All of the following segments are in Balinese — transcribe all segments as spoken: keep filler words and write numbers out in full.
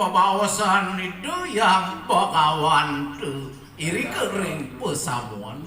Baosan Ida Hyang Bagawan tu irika ring pasamuan.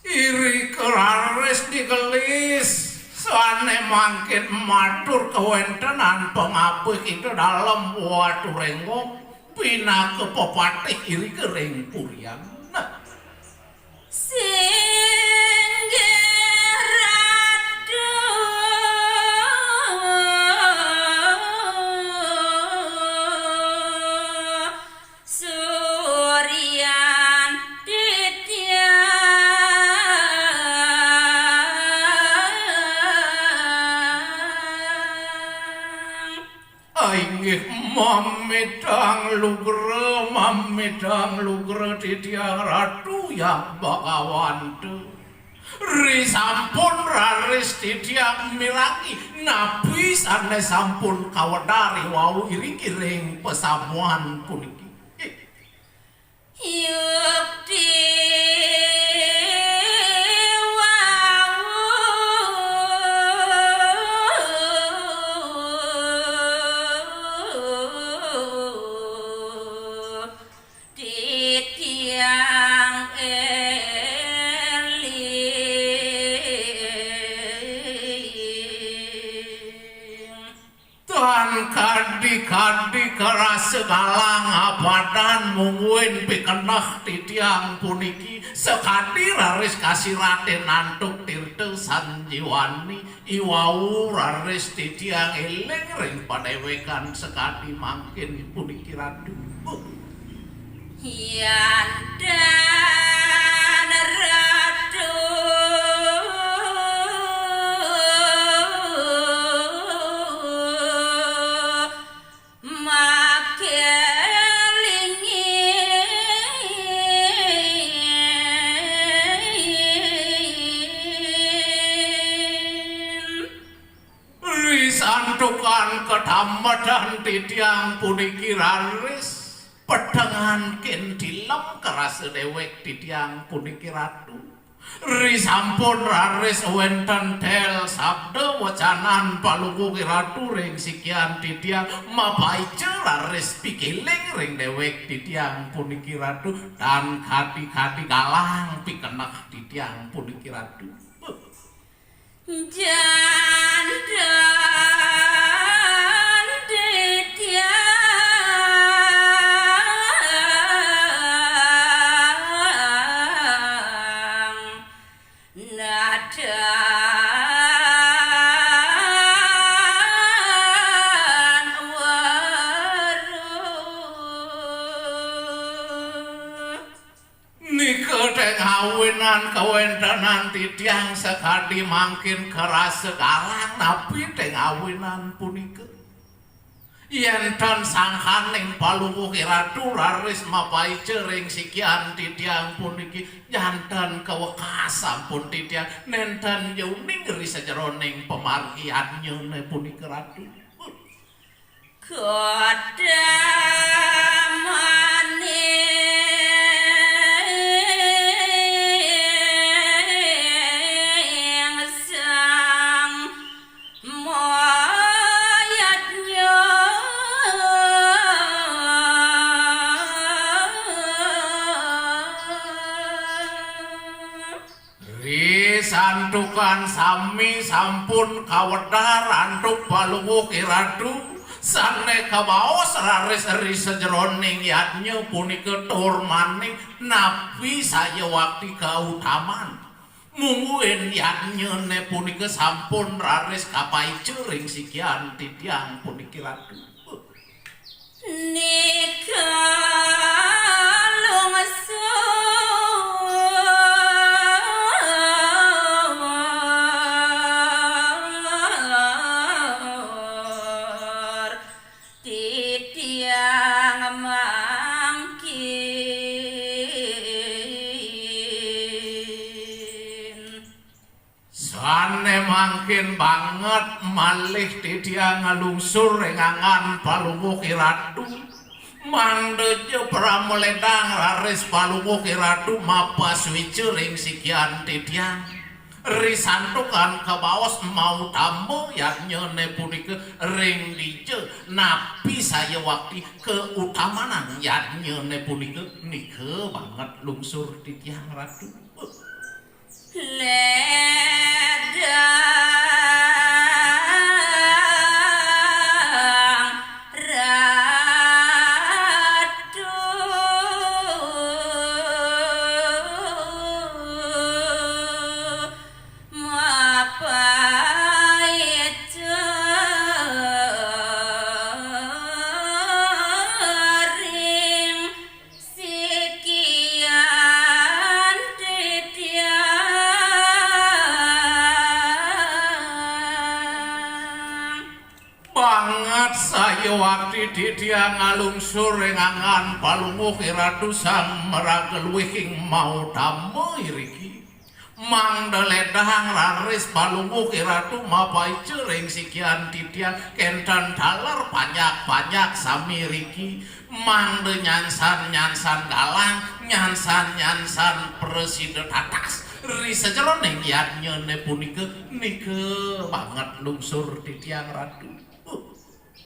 Irika raris digelis, sané mangkin matur kawéntenan pangabih Ida Dalem Waturénggong, pinaka pepatih irika ring purian. Nah. Inggih, mamidang lugra, mamidang lugra titiang Ratu Hyang Bagawan tu. Risampun raris titiang miragi napi sané sampun kawedar wau iriki ring pasamuan puniki. Yukti wau titiang éling. Tan kadi-kadi karasa galang apadan mungguing pikeneh titiang puniki, sakadi raris kasiratin antuk tirta sanjiwani, iwau raris titiang éling ring padéwékan sakadi mangkin puniki Ratu. Yan tan Ratu makelingin. Risantukan katambetan titiang puniki raris, petengan kin tilem karasa déwék titiang puniki Ratu. Risampun raris wénten tél sabda wecanan Palungguh Ratu ring sikian titiang, mapaica raris pikiling ring déwék titiang puniki Ratu, tan kadi-kadi galang pikeneh titiang puniki Ratu. Janten titiang nadan weruh. Nika teng awinan kawéntenan titiang sakadi mangkin karasa galang napi teng awinan punika. Yén tan sangkaning Palungguh Ratu raris mapaica ring sikian titiang puniki, janten kawekas sampun titiang nénten ja uning ri sajeroning pamargi yadnyané punika Ratu. Kodamaneng sang mayadnya. Risantukan sami sampun kawedar antuk Palungguh Ratu, sané kabaos raris ri sajeroning yadnya punika tur malih napi sayuwakti kautaman. Mungguing yadnyané punika sampun raris kapaica ring sikian titiang puniki Ratu. Nika lungsur titiang mangkin. Mangkin banget malih titiang nglungsur ring angan Palungguh Iratu. Mangda ja pramledang raris Palungguh Iratu mapaswica ring sikian titiang. Risantukan kabaos mautama yadnyane punika ring dija napi sayawakti kautamanan yadnyane punika nika banget lungsur titiang Ratu. Ledang Ratu mapaica ring sikian titiang. Banget sayawakti titiang nglungsur ring angan Palungguh Iratu Sang Maraga Luih ing mautama iriki. Mangda ledang raris Palungguh Iratu mapaica ring sikian titiang kenten taler panjak-panjak sami riki. Mangda nyansan-nyansan galang, nyansan-nyansan prasida tatas. Ri sajeroning yadnyane punika nika banget lungsur titiang Ratu.